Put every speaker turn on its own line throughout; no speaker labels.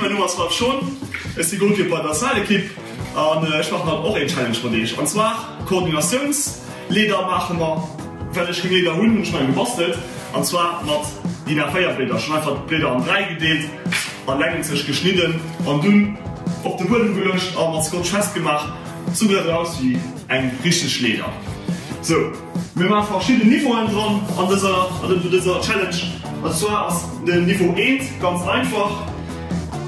Mäin Numm ass Ralph Schon, ech si Goalkeeper bei der Salekipp an ech maachen haut och een Challenge mat iech. An zwar Koordinatiounsleeder maache mer. Well ech keng Leeder hunn, hunn ech mer eng gebastelt an zwar mat DIN A4 Blieder. Ech hunn einfach d'Blieder an 3 gedeelt a längenzeg geschnidden an dunn op de Buedem geluecht a mat Scotch festgemaach. Sou gesäit et aus wéi eng richteg Leeder. Sou, mir maache verschidden Niveauen dran an dëser an dëser Challenge. An zwar ass den Niveau 1 ganz einfach,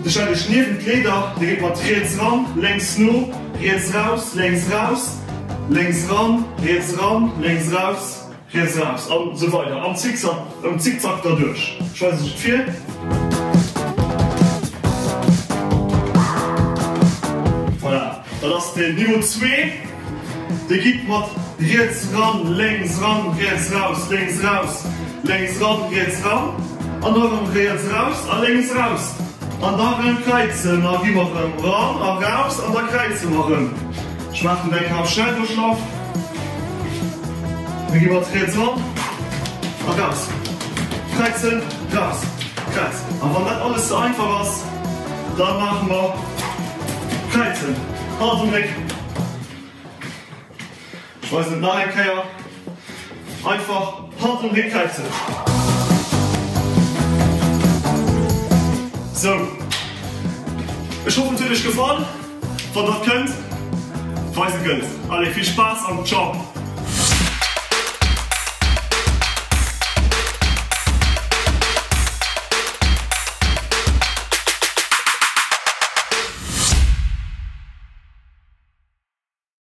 Dir stellt iech niewent d'Leeder, dir gitt mat riets ran, lénks no, riets raus, lénks raus, lénks ran, riets ran, lénks raus, riets raus an esou weider am Zickzack, am Zickzack derduerch. Ech weisen iech et vir. Voilà, dat ass den Niveau zwee. Dir gitt mat riets ran, lénks ran, riets raus, lénks raus, lénks ran, riets ran an da rëm riets raus a lénks raus an da rëm kräizen a gi mer rëm ran a raus an da kräize mer rëm. Ech maachen eng Kéier am Schnelldurchlauf. Mir gi mat riets ran a raus, kräizen, raus, kräizen. A wann dat alles ze einfach ass, da maache mer kräizen, Hals um Réck. Ech weisen et nach eng Kéier, einfach Hand um Réck kräizen. Sou, ech hoffen et huet iech gefall. Wann der et kënnt, weise gëllt. Allez, vill Spaass an ciao!